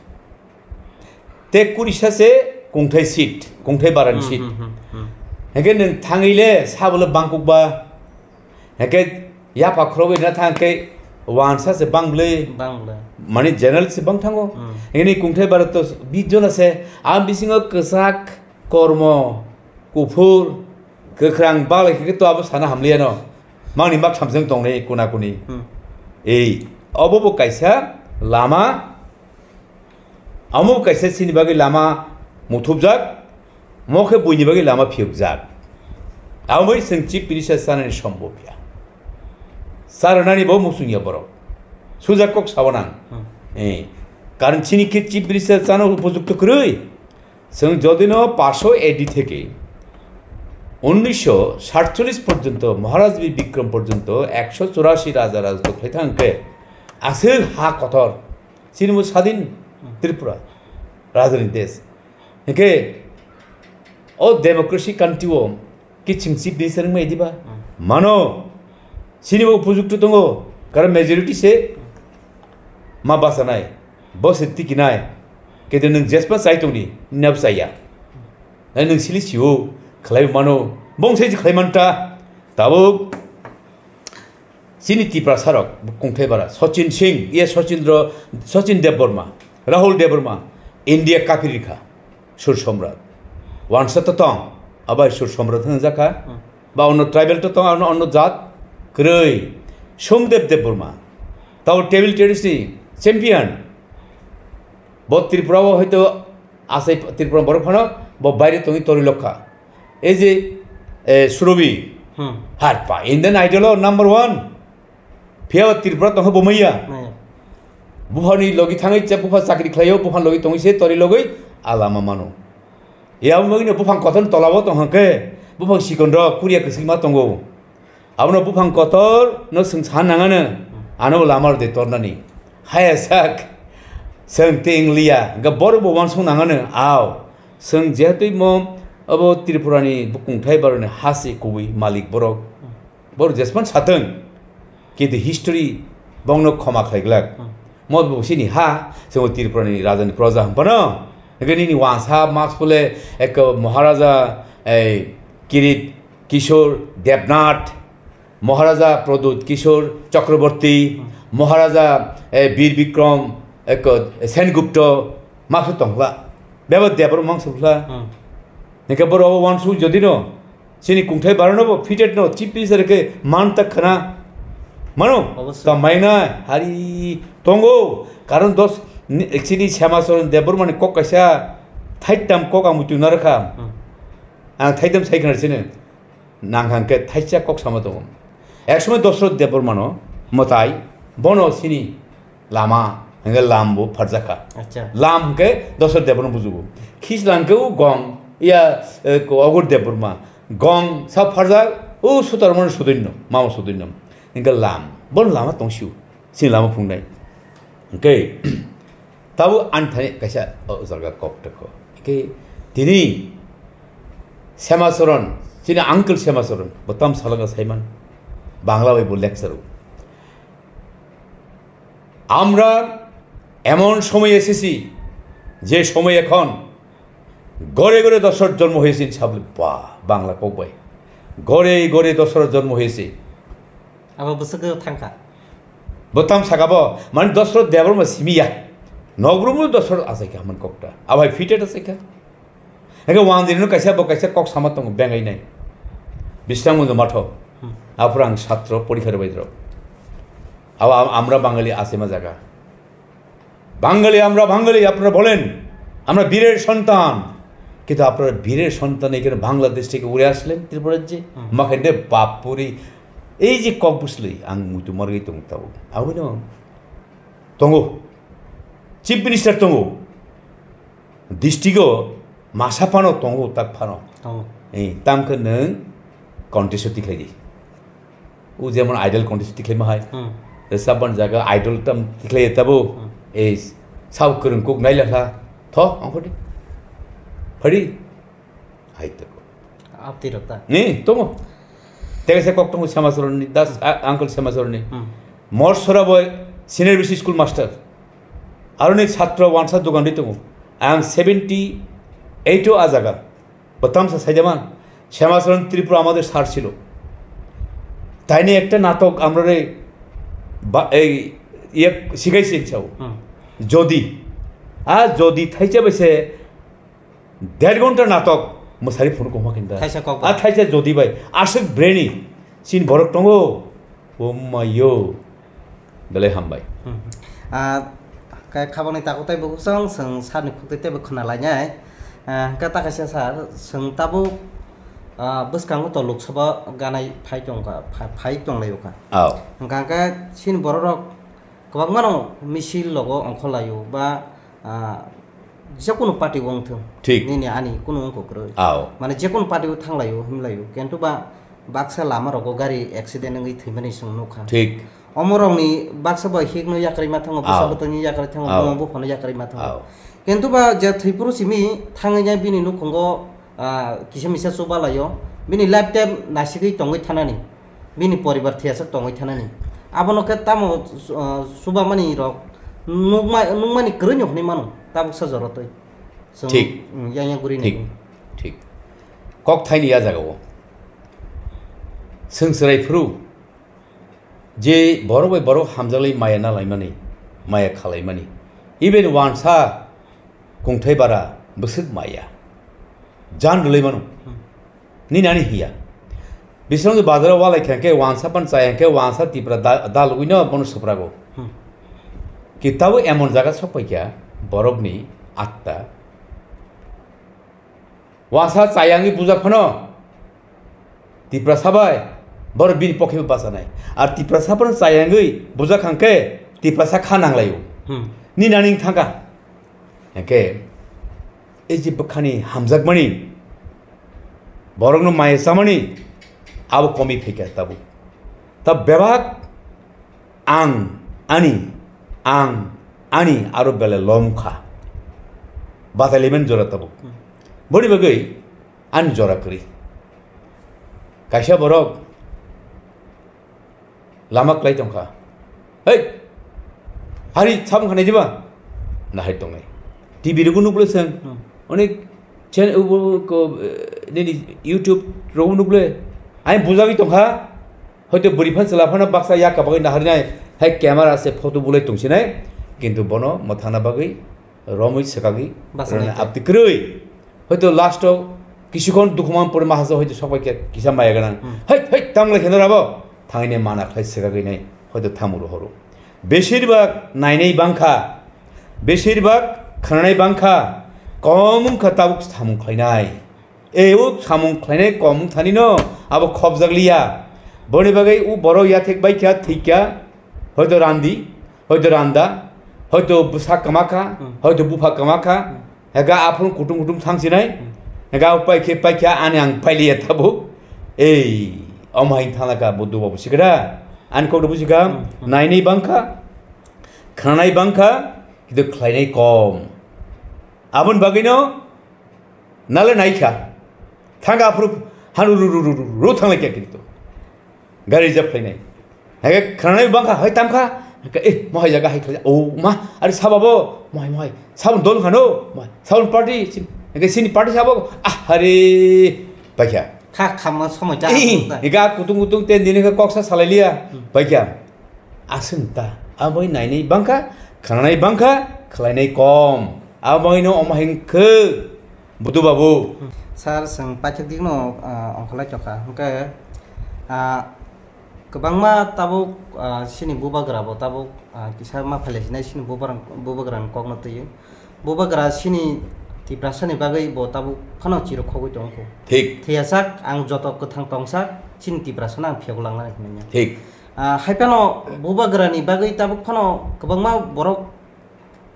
Tei kurisa se kungthai seat, kungthai barani seat. Hmm, hmm, hmm, hmm. Hingke nwng thangwi le sabo le bangkukba. Hingke yapha khorogwi na thang khe wansa se bang bwlwi. Bang bwlwi. Mani general se bang thango. Hmm. Hingke ni kungthai bara to bis jona se. Ang bisingo kwchak, kormo, kuphur, kwkhrang, balai khe to abo sana hamliya no. Mangni mak thamseng tongnai kuna kuni. Hmm. Ei, obo bo kaisa lama. Amo kaisa chini bagwi lama muthupjak, mo khe buini bagwi lama phiyokjak. Amo bai chwng chief minister chanani sombo phiya. Charwnani bo muchungya borok. Sujak kok sawanang. Hmm. Eh, karon chini khe chief minister chano upojukto kwrwi. Chwng jodino paanch sho A D theke unnish sho satcholish porjonto Maharaj Bir Bikram porjonto ekso churashi raja rajotw khlai thang khe aswk ha kotor. Chini bo sadin Tripura, rajani desh. Hingke o democracy country o kiching chief minister wngmai diba? Hmm. Mano, chini bo upojukto tongo, karon majority se ma bachanai, bo se tikinai, kete nwng jespa chai tongdi, nini abo chaya. Nai nwng sili sio, khlai mano, bong sai khlai manta, tabuk. Chini Tiprasa rok kungthai bara, Sachin Singh, iya Sachin Ro-, Sachin Debbarma, Rahul Debbarma, India kapir rikha, Sur Somrat. Wansa to tong, abai Sur Somrat hwnjak kha. Hmm. Ba onno tribal to tong, onno, onno jat, kwrwi. Somdev Debbarma, tabo table tennis ni champion. Bo Tripura o hoito asai Tripura borok phano, bo baire tongwi tori lokha. Ei je, eh, Surobi. Hmm. Harpa, Indian Idol o number one. Phiya Tripura tongkha bo maya. Maya. Buphani logi thangwi che bupha chakri khlaio, buphani logi tongwi se tori logwi alama mano. Yaboni bagwino buphang kotor tolao tongkha khe, buphang sikon rok kuriya kwswima tongo. Abono buphang kotor no chwng sa nangano, ano bo lama rwdi tornani. Haya sak, chwng tei wngliya, hwnkhe borok bo uansuk nangano, ao. Chwng jehatwi mo abo Tripurani bukungthai baroni ha se kubui malik borok. Borok jesman satwng, kintu history bongno khoma khlai glak. Hmm. Mo bo sini ha, chwng Tripurani rajani proja hwn phano. Hwnkhe nini wansa mas pule ek Maharaja, ei, Kirit Kishore Debnath, Maharaja Pradyut Kishore Chakraborty, Hmm. Maharaja, eh, Bir Bikram, eko, Sengupta, mapsu tongla. Bebo Debor mangsu phla. Hmm. Hingke boro obo wansu jodi no, chini kungthai barano bo fitted no, chief minister ke man ta khana. Mano, Obosoi. Ta maina, hari tongo. Karon dos, ni, chini Shyama Charan Debbarma ni kok kaisa, thaitam kok ang muitu narwkha. Hmm. Ang thaitam sai khna sini. Nang hang khe thaisa kok sama tongo. Ek somoi Dosroth Debbarmano mwtai, bono sini lama hwnkhe lam bo pharjakha. Acha. Lam hwnkhe Dosroth Debbarma bujugo. Khislang khe o gong, iya, eh, ko Ogur Debbarma. Gong sa pharjak, o Sutarmano Sudoino, mama Sudoino. Hwnkhe lam, bono lama tongsio. Sini lama phungnai. Hwnkhe, tabo ani thani kaisa o jaga kok toko. Hwnkhe, tini Shyama Charan, chini uncle Shyama Charan, bo tam salanga saiman, Bangla bai bo lecture o. আমরা এমন সময় এসেছি, যে সময় এখন ঘরে ঘরে দশরথ জন্ম হয়েছে, ইনশাআল্লাহ। বাহ, বাংলা কও ভাই। ঘরে ঘরে দশরথ জন্ম হয়েছে। Abo bwswk thangkha. Bo tam saka bo, mane Dosroth Debbarma simi ya. Nogrum Dosroth achaikha, man kokta. Abai fitted achaikha. Hingke wanjirino kaisa bo kaisa kok sama tongo, bengai nai. Bisrang mungjo matho. Hmm. Aphuru ang satro porikha rwbai rok. Abo am-, আমরা বাঙালি আছি ma jaga. বাঙালি, আমরা বাঙালি, আপনারা বলেন, আমরা বীরের সন্তান। কিন্তু আপনারা বীরের সন্তান এখানে বাংলাদেশ থেকে উড়ে আসলেন ত্রিপুরা রাজ্যে? হুম। Makhende bapuri, ei je kok bwslwi ang muitu margwi tong tabo. Abono tongo. Chief Minister tongo. District o masa phano tongo, tak phano. Tongo. Eh, tam khe nwng contest o tikhlai di. O jemon idol contest tikhlai ma hai. Hmm. Saban jaga idol tam tikhlai tabo. Hmm. Eh, sao kwrwng kuk naila kha. Tho, ongkho di. Phadi. Hai toko. Apti rok ta. Ni, tongo. Tega se kok tongo Shyama Charan ni, das, a-, uncle Shyama Charan ni. Hmm. Mor Sora boy, senior B C school master. Aroni chhatro wansa dogan ri tongo. Ang seventy eight o ajaga. Bo tamsa saijaman. Shyamacharan ত্রিপুরা আমাদের স্যার ছিল। তাইনি একটা নাটক আমরারে বা-, এই ইয়ে শিখাইছে চাও। হুম। যদি। আর যদি থাইছে বেশে দেড় ঘন্টা নাটক, মশারি ফোন কমা কিন্তু। থাইসা কক্স। আর থাইসা যদি ভাই, আশেক ব্রেনি, চিন বরক টঙ্গো, ও মাইয়ো। Belai hambai. Hmm. Ah, khe khabangni takhuk tei bukhuk chwng, chwng sir ni khuk tei teibo khna lainai. Ah, hwnkhe ta kaisa sir, chwng tabuk, ah, bwskango to Lok Sabha ganai phai tongkha, pha-, phai tonglaio kha. Aw. Hwnkha hwnkhe chini borok rok kwbangma no misil logo ongkhor laio ba, ah, je kunu party wng thung. Thik. Nini ani kunu wngkha kwrwi. Aw. Mane je kunu party o thanglaio, himlaio. Kintu ba baksa lama rogo gari accident wngwi thwimani chwng nukha. Thik. Omo rokni baksa bai hik no yakarwi ma thango, bwsa Aw. bwtwini yakarwi thango, Aw. buma buphano yakarwi ma thango. Aw. Kintu ba je thwipuru simi thangwi nai bini nukhungo, ah, kisa misa chuba laio, bini lifetime nasigwi tongwi thanani. Bini poribar thiyasa tongwi thanani. Abono khe tamo, ah, chubamani rok nukma-, nukmani kwrwino hwnwi mano, tabuksa jorotwi. Chwng, Thik. mm, yang yang guri Thik. nai. Thik. Kok thaini ya jagao. Chwng chwrai phuru je borok bai borok hamjaklai maya na laimani, maya khalaimani. Even wansa kungthai bara bwswk maya. Jan rwlai mano. Hmm. Nini ani hiya. Bisrang bazar o walai kha khe wansa pan chaya khe wansa Tipra da-, dalugwi no bono suprago. Hmm. Kitabo emon jaga sok pai kha borok ni atta. Wansa chayangwi bujak phano Tiprasa bai borok bini pokhe bo bachanai. Ar Tiprasa phano chayangwi bujak hang khe Tiprasa kha nanglaio. Hmm. Nini ani thangkha. Hingkhe, ei je bwkhani hamjakmani, borokno maya chamani, abo komi phaikha tabuk. Ta bebak ang, ani, ang, ani aro belai lomkha. Batailaimani jora tabuk. Hmm. Boni bagwi ani jora kwrwi. Kaisa borok lama klai tongkha. Hei! Hari samung khanai diba? Nahai tongnai. T V rogo nukle seng. Hmm. Onek chen-, ubo ko, eh, nini YouTube rogo nukle. Ai bujagwi tongkha. Hoito bwrwi phan chwla phano baksa yak kabagwi naharnai. Hai camera se photo bulai tongsinai. Kintu bono mwthangna bagwi romwi swkagwi Basa rwna naikhe. Apti kwrwi. Hoito last o kisukhon dukhuman pore mahasa hoito sokbai khe kisa maya gwnang. Hmm. Hei, hei, tamle kheno rabo. Thangine mana khlai swkagwi nai. Hoito thamu rohoro. Beshirbak nainai bangkha. Beshirbak khananai bangkha. Kom wngkha tabuk samung khlainai. E o samung khlainai kom wngthani no abo khopjak liya. Boni bagwi o borok yathek bai kha, thik kha. Hoito randi, hoito randa, hoito bwsa kwma kha, Hmm. hoito bupha kwma kha. Hmm. Ega aphuru kutung kutung thangsinai. Hmm. Ega pai khe pai kha ani ang pailiya tabuk. Ei, omo hai thangla ka budu babu sikra. Ani kok buji kha, Hmm, hmm. Nainai bangkha, khananai bangkha, kintu khlainai kom. Aboni bagwino nale naikha. Thangka aphuru hanu ru ru ru ru ru thanglai kya kintu. Gari reserve khlainai. Hake khananai bangkha, hai tamkha. Hake, eh, mohai jaga hai khlaijak. Oh, ma, ari saba bo, mohai, mohai. Sabon dol khano, mohai. Sabon party, sin-, hake sini party sabo, ah, hari, paikha. Kha khamma somoi ta Eh, aswk ta. Ega kutung kutung ten dini khe koksa salai liya, Hmm. Paikha. Aswk ta, abo nainai bangkha, khananai bangkha, khlainai kom. Abo baino omo hai wngkhe, Budu babu. Sir, chwng paithak dikno, ah, ongkholai tokha. Hwnkhe, ah, kwbangma tabuk, ah, chini bubagra bo tabuk, ah, kisa ma phailaisinai chini bubagra-, bubagrani kokno twiwi. Bubagra chini Tiprasani bagwi bo tabuk phano chirok khogwi tongkho. Thik. Thiyajak ang joto kwthang tongsa chini Tiprasano ang phiyok langnani hinwi. Thik. Ah, hai phano bubagrani bagwi tabuk phano kwbangma borok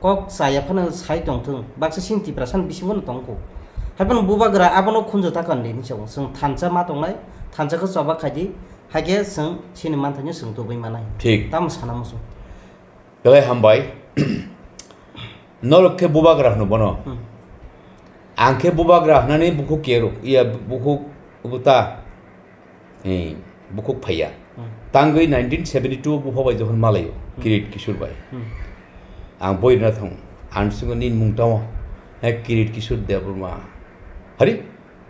kok chaya phano sai tongthung, baksa chini Tiprasani bisingo no tongkho. Hai phano bubagra abono khunju ta kandi hinwi sao. Chwng thansa ma tongnai, thansa khe choba khaidi, hai khe chwng chini manthaino chwng tubui manai. Thik. Tamo sana muchung. Belai hambai. Norok khe bubagra hwno bono. Hmm. Ang khe bubagra hwnani bukhuk kero, iya bukhuk buta. Eh, bukhuk phaiya. Hmm. Tangwi nineteen seventy-two bupha bai jokhon malaio, Hmm. Kirit Kishore bai. Hmm. Ang boi rwna thango. Ang singo nini mung tamo. He Kirit Kishore Debbarma. Hari?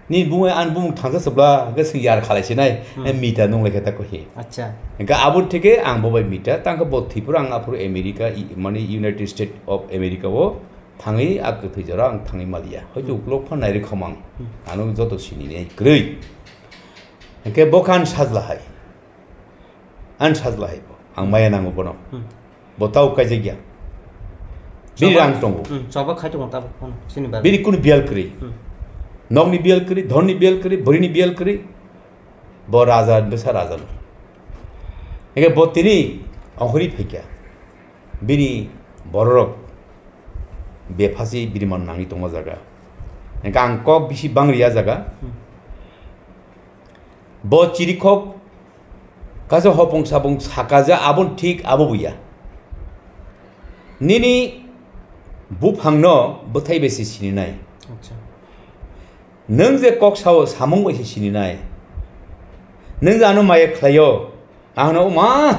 Nini bumung, ang bumung thangsa chwbla, hwnkhe chwng yar khalai sinai. Hmm. He mita nung lai khe ta kohi. Acha. Hwnkhe abo thike ang bo bai mita, tangkhe bo Tripura ang aphuru America, i-, mane United States of America o thangwi a kwthwi jora ang thangwi maliya. Hoito Hmm. ukulok phan nai rwkhomang. Hmm. Ano joto sini nai kwrwi. Hwnkhe bo khan sajla hai. Ang sajla hai bo. Ang maya nango bono. Hmm. Bo tau kaijakya. Bini Choba-, rang tongo. Hmm, choba khai tongo tabuk phano. Chini bagwi. Bini kunu biyal kwrwi. Hmm. Nokni biyal kwrwi, dhonni biyal kwrwi, bwrwini biyal kwrwi. Bo raja, bwsa raja no. Hwnkhe bo tini ongkhorwi phaikya. Bini bororok bephasi biriman nangwi tongma jaga. Hwnkhe ang kok bisi bangri ya jaga. Hmm. Bo chirikhok kaisa hopong sapong saka je abon thik abo bo ya. Nini buphangno bwthai bai se sininai. Acha. Nwng je kok sao samung bai se sininai. Nwng je ano maya khlaio. Ano ma,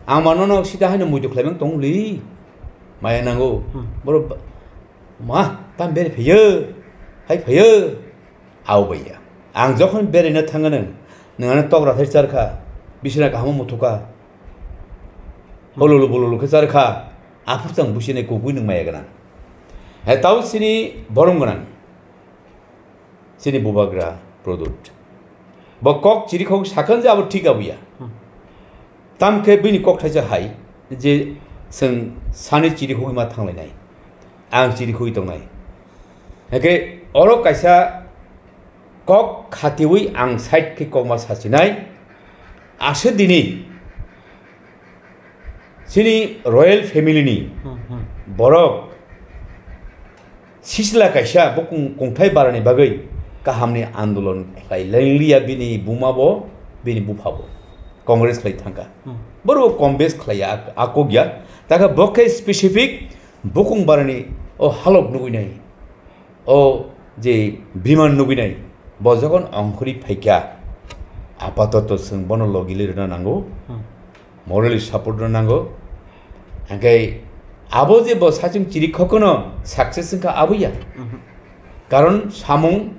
ang mano no sida haino muitu khlaimang tongli. Maya nango. Hmm. Boro ba-, ma, tam bere phaio. Hai phaio. Au baiya. Ang jokhon beraina thangano, nwng ano tok rathai charkha, bisina kahamo muthukha, bololo bololo khe charkha, aphuru tang businai kubui nwng maya gwnang. Hai tau chini borom gwnang. Chini bubagra product. Bo kok chirikhok sakhan je abo thik abuya. Hmm. Tamkhe bini kok thaisa hai je chwng sani chirikhogwi ma thanglainai. Ang chirikhogwi tongnai. Hake oro kaisa kok khatiwi ang side khe kokma sachinai. Aswk dini chini royal family ni Hmm, hmm. Borok sisla kaisa bukung kongthai barani bagwi kahamni andolon khlai lengliya bini buma bo, bini bupha bo. Congress khlai thangkha. Hmm. Boro bo kom bes khlaiya, ak-, akokya. Takha bo khe specific bukung barani o halok nugwi nai. O je biman nugwi nai, bo jokhon ongkhorwi phaikha, apatoto chwng bono logi lirwna nango, Hmm. morally support rwna nango. Hwnkhe abo je bo sachung chiri khokono success wngkha abo ya. Mhm. Karon samung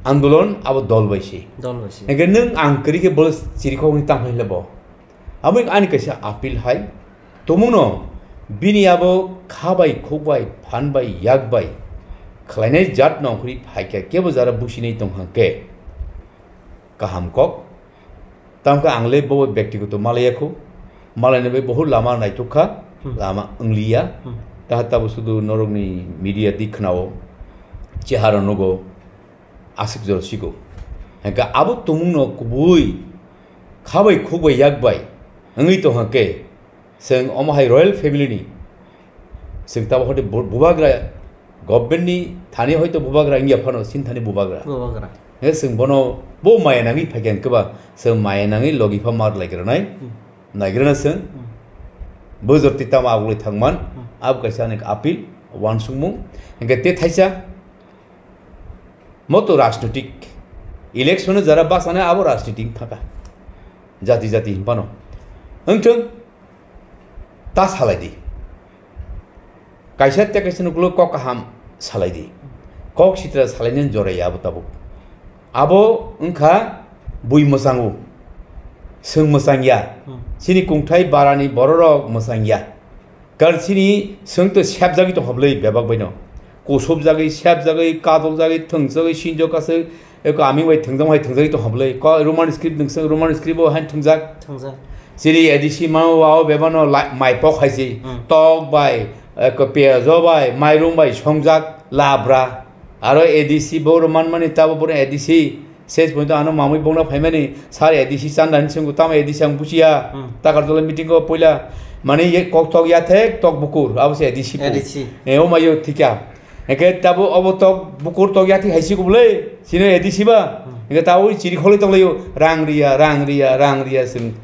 andolon abo dol bai se. Dol bai se. Hwnkhe nwng ang kwrwi khe bo chiri khokni tang phai le bo. Abo ani kaisa appeal hai. Tongmungno bini abo kha bai, khuk bai, phan bai, yak bai khlainai jat nongkhorwi phaikha, kebo jara businai tong hwnkhe kaham kok. Tamkhe ang le bo bektigoto malaya khu, malaina bai bohut lama naituk kha, Hmm. lama wngliya. Hmm. Taha tabo sudu norokni media di khwnao, chehara nugo, aswk jora sigo. Hwnkhe abo tongmungno kubui kha bai, khuk bai, yak bai wngwi tong hwnkhe, Chwng omo hai royal family ni, chwng tamo hwnkhe bu-, bubagra, government ni thani hoito bubagra wngya phano, chini thani bubagra. Bubagra. Hwnkhe chwng bono bo maya nangwi phaikha hwnkhe ba, chwng maya nangwi logi pha mar lai granai, Hmm. nai grana chwng. Hmm. Bujor twi tamo agulwi thangman, Hmm. abo kaisa ani appeal, uansukmung. Hwnkhe tei thaisa, moto rajnitik, election o jara bachana abo rajnitik thaka. Jati jati hinphano. Wngthwng, ta salai di. Kaisa tei kaisa nukulo kok kaham salai di. Kok sitra salainani joraya abo tabuk. Abo wngkha bui mwchango. Chwng mwchangya. Hmm. Chini kungthai barani bororok mwchangya. Karon chini chwng to sepjagwi tongkha bwlwi bebak baino. Kusupjagwi, sepjagwi, kadokjagwi, thwngjagwi, sinjok aswk, eko aming bai thwngjak hai thwngjagwi tongkha bwlwi. Ko Roman script nwng chwng Roman script o hai thwngjak. Thwngjak. Chini A D C ma o, wa o bebano la-, mai pok hai se. Hmm. Tok bai, eko peyajo bai, mairum bai songjak, labra. Aro A D C bo Roman mani tabo bo A D C. Ses pointo ano mamui bongna phaimani sar A D C chanda hinwi swngo, tamo A D C ang buchiya. Hmm. Takarjala meeting o poila mani ye kok tok yathek tok bukur, abo se A D C po. A D C. E, o mayo thika. Eke tabo obo tok bukur tok yathek hai siko bole, sino A D C ba. Hmm. Eke tabo chiri kholoi tok layo, rang riya, rang riya, rang riya, sing.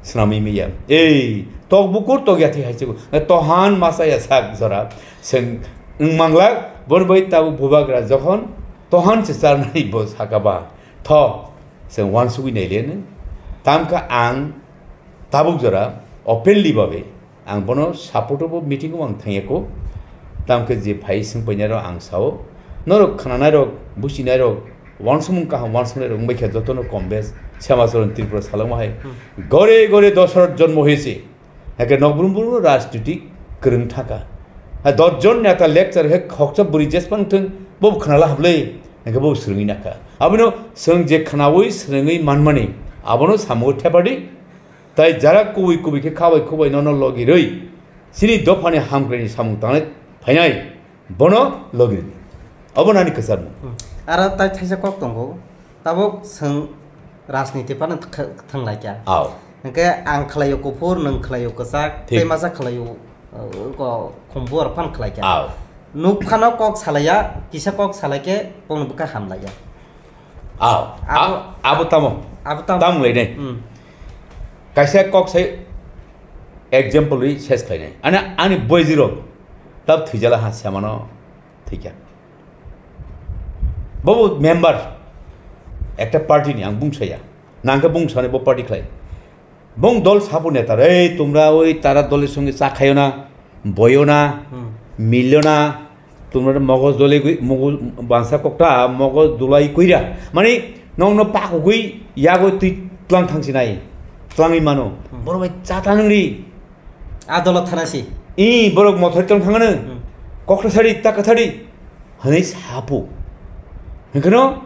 Swnamwi maya. Ei, tok bukur tok yathek hai chukgo. Tohan masa ya sak jora. Seng wng manglak, bor bai tabuk bubagra jokhon tohan se charnai bo saka ba. Tho, seng wansugwi nai le nung. Tamkha ang tabuk jora openly babe ang bono support o bo meeting o ang thangya ko. Tamkhe je phai swng painai rok ang sao. Norok khnanai rok, buchinai rok, Wansukmung kaham wansuknai rok wngbai kha jotono kom bes Semacharan Tripura salangma hai. Hmm. Gore gore Dasharat jonmo hoyese. Hake nokbrum brum rajnitik kwrwng thaka. Ha dos jon neta lecture he khoksa bwrwi jespan thung bo khnala hablwi hake bo swrwngwi nakha. Abono chwng je khnawi swrwngwi manmani abono samungo thepadi. Tai jara kubui kubui khe khabai khubai nono logi rwi chini dophani hamkraini samung tangnai phainai. Bono logi ridi. Obo nani kwcharmung. Hmm. Aro tai thaisa kok tongo. Tabuk chwng rajniti phano thw-, thwng lai kha. Aw. Hwnkhe ang khlaio kuphur, nwng khlaio kwchak, Thik. Tei masa khlaio, uh, ko khumbu aro phano khlai kha. Aw. Nuk phano kok salaiya, kisa kok salai khe bongni bwkha hamlaiya. Aw. Abo, a-, abo tamo. Abo tamo. Tamo lai nai. Hmm. Kaisa kok sai example ri ses khlai nai. Ani, ani boy zero. Tab thwijala ha samano. Thikya. Bobo member ekta party ni ang bungsaya. Nangkhe bungsani bo party khlai. Bong dol sapo neta rei tumra oi tara dole songe cha khayo na, boyo na, Hmm. milyo na, tumra mogos dole gui, mogos bansa kokta mogos dulai kuira. Mani nong no pakugui yago twi tlang thangsinai. Tlangwi mano. Hmm. Boro bai chata nungri. A dolo thana si. I borok mothor tong thangano. Hmm. Kokta sari, taka sari. Hwnwi sapo. Hwnkhe no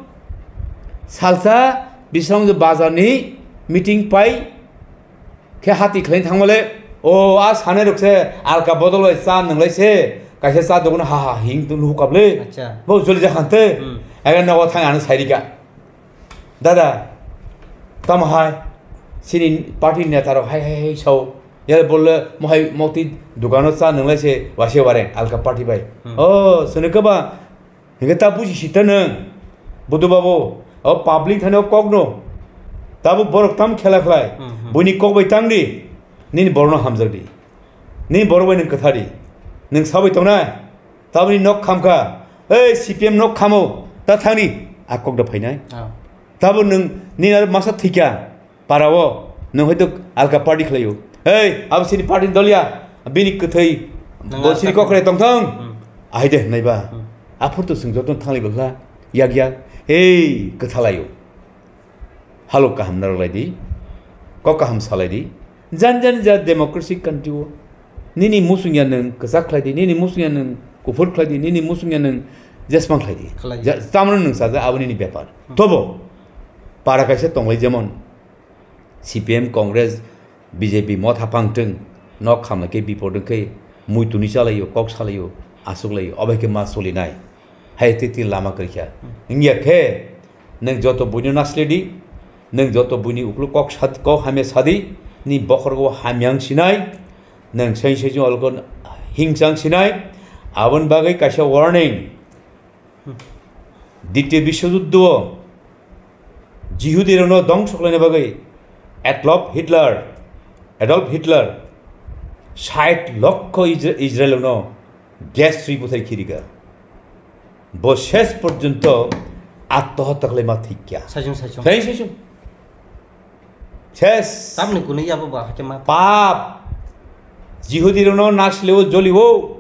salsa Bisramganj bazar ni meeting pai khe hati khlai thangmale. O a sanai rok se alka bodol bai cha nwnglai se. Kaisa cha dogan ha ha hing tong lukable. Acha. Bo joli ja khante. Hmm. Aga nogo thang ano sairika. Dada, tamo hai, chini party neta rok hai hai hai sao, ya bolle mohai mokti dukano cha nwnglai se wase wareng alka party bai. Hmm. Oh, sene kaba, hingke ta buji sita nung, budu babu, o public thani o kok no, tabu borok tam khela khlai, Hmm, hmm. Buini kok bai tang di, nini borok no hamjak di, nini borok bai nung kwtha di, nung sabai tongnai, tabuni nok khamkha, ei C P M nok khamo, Ta thangni a kok da phainai. Ah. Tabo nwng nini aro masa thwikha para o, nwng hoito alka party khlaio. Hey, abo sini party ni dol ya, bini kwthwi Nwng bo a sini ta kokre tongthong. Hmm. Ahai de hwnai ba. Hmm. Aphur to swng joto thangli bwkha yak yak. Hey, kwthalaio. Halo kaham narwk lai di, kok kaham salai di. Jan jan ja democracy country o nini musung ya nwng kwchak khlai di, nini musung ya nwng kuphur khlai di, nini musung ya nwng jesmang khlai di. Khlai di. Ja-, tamno nwng sajak abo nini bepar. Hmm. Tobo para kaisa tonglai jemon C P M, Congress, B J P motha pangtwng, nok khamlai khe bipod wngkhe muituni chalaio, kok salaio, achuklaio, obo hai khe ma solinai. Hai twi twi lama kwrwikha. Hmm. Wngya khe nwng joto buino nasledi, nwng joto buini uklo kok sad-, kok hamya sadi, ni bokhorgo hamya wng sinai, nwng seng seng algon hingsang sinai, aboni bagwi kaisa warning. Ditya Biswajuddo Jihudirokno dongso khlaina bagwi Adolf Hitler, Adolf Hitler sait lokho Isra-, Israelrokno gas rwi buthai khirika. Bo ses porjonto attohotya khlaima thikya. Saichung, saichung. Sai, saichung. Ses. Tamni kunu yabo ba hakhe ma. Pap. Jihudirokno nasleo jolio.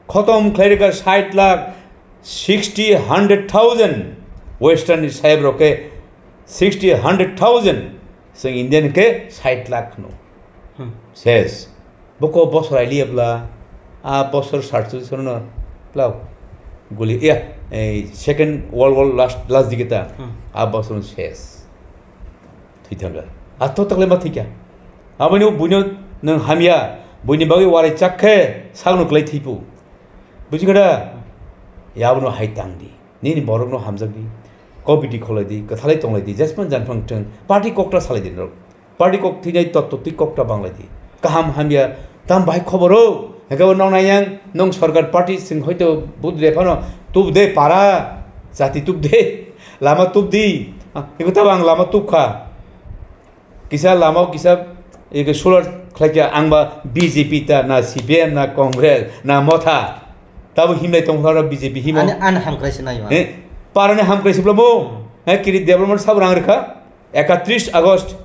Khotom khlairika sait lakh sixty, hundred thousand. Western ni sahib rok khe sixty, hundred thousand. Chwng Indian khe sait lakh no. Hmm. Ses. Boko bosor ailiya bla, a bosor sarchu sono bla guli, ya, ei, Second World War last, last dike ta, Hmm. A bosor ses. Thwi thangkha. A to takle ma thikya. Aboni buino nwng hamya, buini bagwi warai chak khe sakno klai thipu. Buji kada? Yabono hai tang di. Nini borokno hamjak di. Committee kholai di, kwthalai tonglai di, jesman janphang thwng, party kokta salai di norok. Party kok thwinai totto twi kokta banglai di. Kaham hamya, tam bahai khobor o. Hake bo nong nai yang, nong sorkar party sing hoito bud de phano, tub de para, jati tub de, lama tub di. Ah, iko tabang lama tub kha. Kisa lama o kisa iko solar khlai kha ang ba B J P ta, na C P M, na Congress, na Motha. Tabo himlai tong phano B J P himo. Ani, ani hamkrai se nai ma. Eh, parani hamkrai se bla mo. Hmm. Eh, kiri development sabo rang rikha. Ekatris August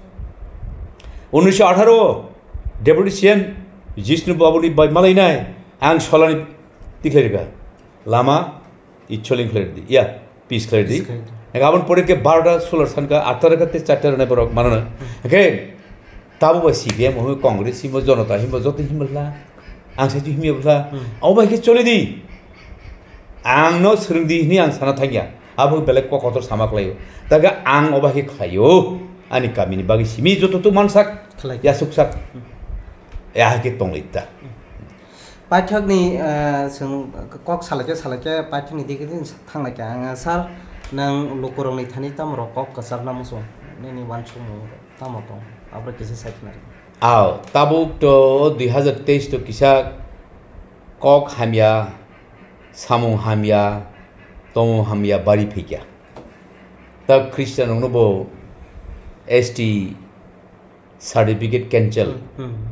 unnish atharo Deputy C M Jishnu Babu ni bai malainai ang solani tikhlai rikha. Lama icholing khlai di. Ya, peace khlai di. Peace khlai di. Ega abon pore ke barota solar sanka atta rikha te charta rana borok manana. Hmm. Ke tabo bai C P M himo Congress himo Jonota himo joto himo la. Ang sai himo la. Hmm. Abo bai ke chole di. Ang no swrwng di hwnwi ang sana thangya. Abo belai kok kotor sama khlaio. Daga ang obo hai khe khlaio. Ani kamini bagwi simi joto to mansak. Khlai. Yasuksak. Hmm. Ya hai khe tonglai ta. Paithakni, eh, chwng kok salai khe, salai khe paithakni digi digi thang lai khe. Ang, sir, nang lukurokni thani tamo rok kok kwchak na muchung? Nini uansukmung tamo tong? Abo kisa sai khna rw. Aw, tabuk to dui hazar teis to kisa kok hamya, samung hamya, tomung hamya bari phaikya. Ta Christian rokno bo S T certificate cancel. Hmm, hmm.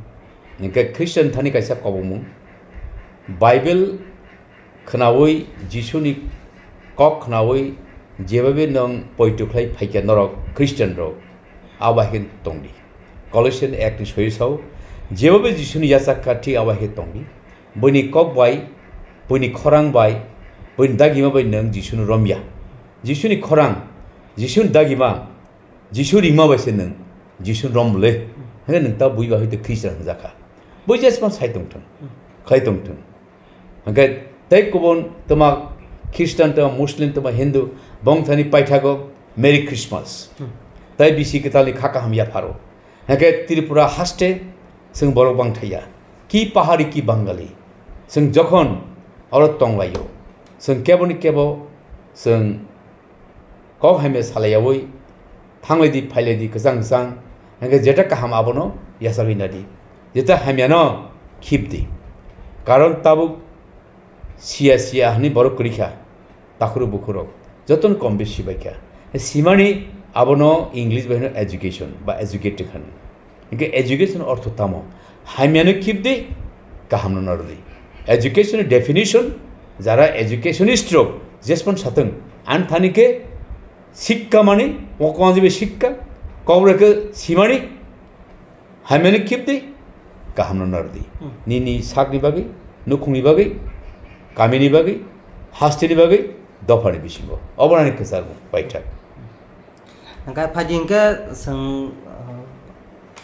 Hingke Christian thani kaisa kobongmung. Bible khnaui, Jisuni kok khnaui, jebabe nwng poito khlai phaikya norok Christian rok, abo hai khe tongdi. Colossian ek ni soi sao, jebabe Jisuni yachak kha thik abo hai khe tongdi. Buini kok bai, buini khorang bai, buini dagima bai nwng Jisuni romya. Jisuni khorang, Jisuni dagima, Jisu ringma bai se nwng, Jisu rom le. Hwnkhe nwng ta bui ba hoi twi Christian hwnjak kha. Bui jesma sai tong thung, khlai tong thung. Hwnkhe tei kubun twma Christian, twma Muslim, twma Hindu, bong thani paithago Merry Christmas. Hmm. Tai bisi kwtalni kha kaham yapharo. Hwnkhe Tripura haste chwng borok bang thaiya. Ki pahari ki Bangali. Chwng jokhon oro tonglaio. Chwng keboni kebo chwng kok hamya salaiyaui, thanglai di, phailai di, kwchang kwchang, hingkhe jeta kaham abono yachagwi nadi, jeta hamyano khibdi. Karon tabuk siya siya hwnwi borok kwrwi kha, takhurok bukhurok, jotono kom bisi sibai kha. Simani abono English bai hwno education ba educated hwno. Hingke education ortho tamo? Hamyano khibdi, kahamno narwdi. Education ni definition, jara educationist rok jespan satwng, Ani thani khe sikka mani, mokol manjwi bai sikka, kok bai khe simani, hamyani khibdi, kaham no nardi. Hmm. Nini sakni bagwi, nukhungni bagwi, kamini bagwi, hasteni bagwi, dophani bisingo. Obo ani kwchar mung, paithak. Hwnkhe phaidi hwnkhe chwng, uh,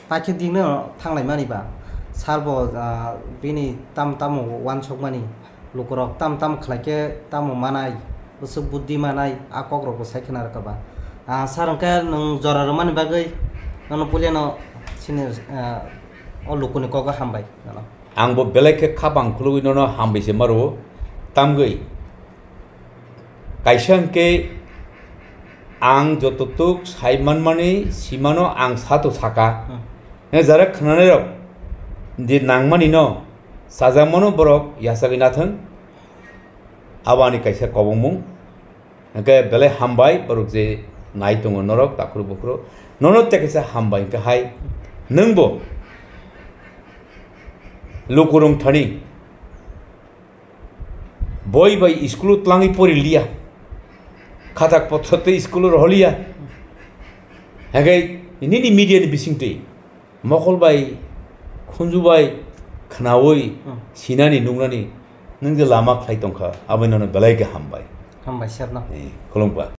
paithak dino thanglaimani ba, sir bo, uh, bini tam tamo uansukmani, lukurok tam tam khlai khe tamo manai, bwswk buddhi manai, a kokrokbo sai khna rwkha ba. Ah, sir, hwnkhe nwng jora rwmani bagwi nono puilano chini, ah, o lukuni kogo hambai nono. Ang bo belai khe khapang khulugwi nono hambai se ma rwo. Tamgwi kaisa hwnkhe ang jototuk sai manmani simano ang sato saka. Hmm. Hwnkhe jara khwnanairok je nangmani no, chajakmano borok yachagwi nathwng. Abo ani kaisa kobongmung. Hwnkhe belai hambai, borok je nai tongo norok, takhuk bukhuk. Nono tei kaisa hambai hwnkhe hai, nwngbo lukurok thani boi bai school o twlangwi pori liya, khatak potro tei school o roholiya. Hwnkhe nini media ni bisingtwi mokol bai, khunju bai khnaui Hmm. sinani nuknani nwng je lama khlai tongkha, aboni nono belai khe hambai. Hambai, sir, no. Eh, khulumkha.